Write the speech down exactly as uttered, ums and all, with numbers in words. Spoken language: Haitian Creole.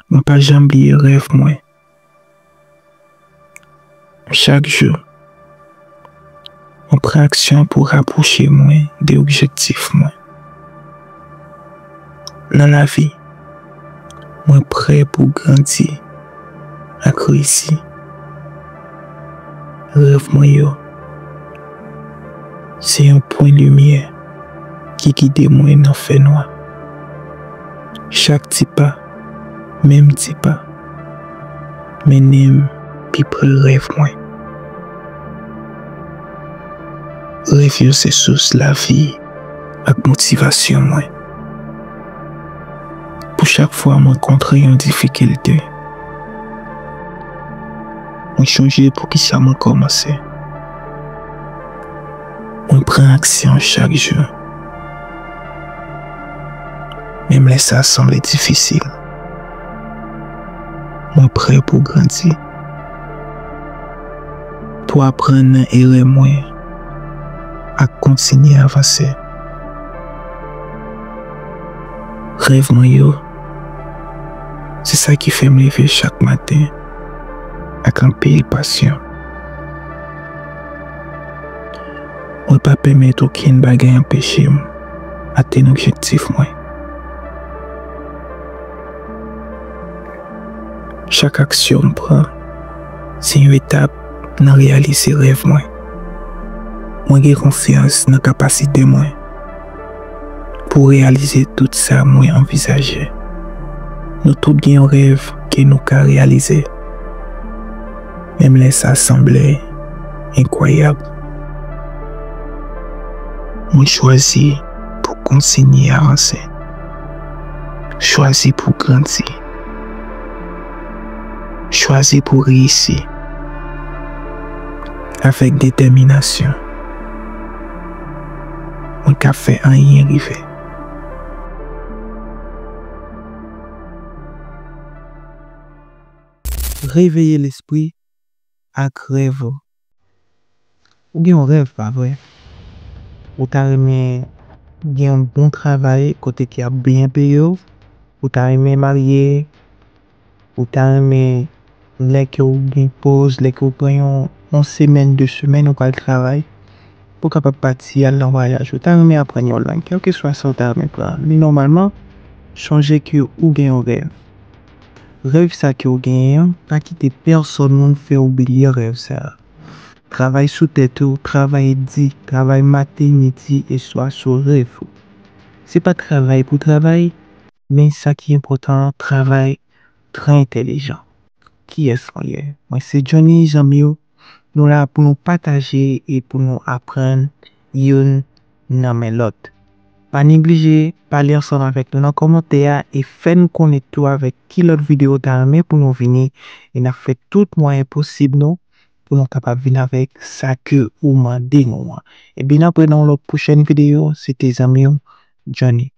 Mwen pa janm bliye rèv mwen. Chak jou, mwen pran aksyon pou rapwoche mwen de objektif mwen. Nan lavi, mwen prè pou grandi ak reyisi. Rèv mwen yo se yon pwen limyè ki gide mwen nan fènwa. Chak ti pa, menm ti pa, mennen m pi pre rèv mwen. Rèv yo se sous lavi ak motivasyon mwen. Pou chak fwa mwen kontre yon difikilte, mwen chonje poukisa mwen kòmanse. Mwen pran aksyon chak jou, menm lè sa sanble difisil, mwen prè pou grandi, pou aprann nan erè mwen ak kontinye avanse. Rèv mwen yo, se sa ki fè m leve chak maten ak anpil pasyon. Mwen pa pèmèt okenn bagay anpeche m atenn objektif mwen. Chak aksyon m pran se yon etap nan reyalize rèv mwen. Mwen gen konfyans nan kapasite mwen pou reyalize tout sa mwen anvizaje. Nou tout gen yon rèv ke nou ka reyalize, menm lè sa sanble enkwayab. Mwen chwazi pou kontinye avanse, chwazi pou grandi, chwazi pou reyisi. Avèk detèminasyon, mwen ka fè anyen rive. Reveye lespri ak rèv ou. Ou gen yon rèv, pa vre? Ou ta renmen gen yon bon travay kote ki ap byen peye w? Ou ta renmen marye? Ou ta renmen lè ke w gen poz, lè ke w pran yon, yon semèn, de semèn, ou pral travay, pou w kapab pati al nan vwayaj? Ou ta renmen aprann yon lang, kèlkeswa sa w ta renmen pran. Men nòmalman, chonje ke ou gen yon rèv. Rèv sa ke w genyen an, pa kite pèsonn moun fè w bliye rèv sa a. Travay sou tèt ou, travay di, travay maten, midi e swa sou rèv ou. Se pa travay pou travay, men sa ki enpòtan an, travay trè entèlijan. Kiyès mwen ye? Mwen se Johnny, zanmi w. Nou la pou nou pataje e pou nou aprann youn nan men lòt. Pa neglije pale ansanm avèk nou nan kòmantè a e fè n konnen tou avèk ki lòt videyo w ta renmen pou nou vini, e n ap fè tout mwayen posib nou pou nou kapab vin avèk sa ke ou mande nou an. E bin apre nan yon lòt pwochèn videyo, se te zanmi w, Johnny.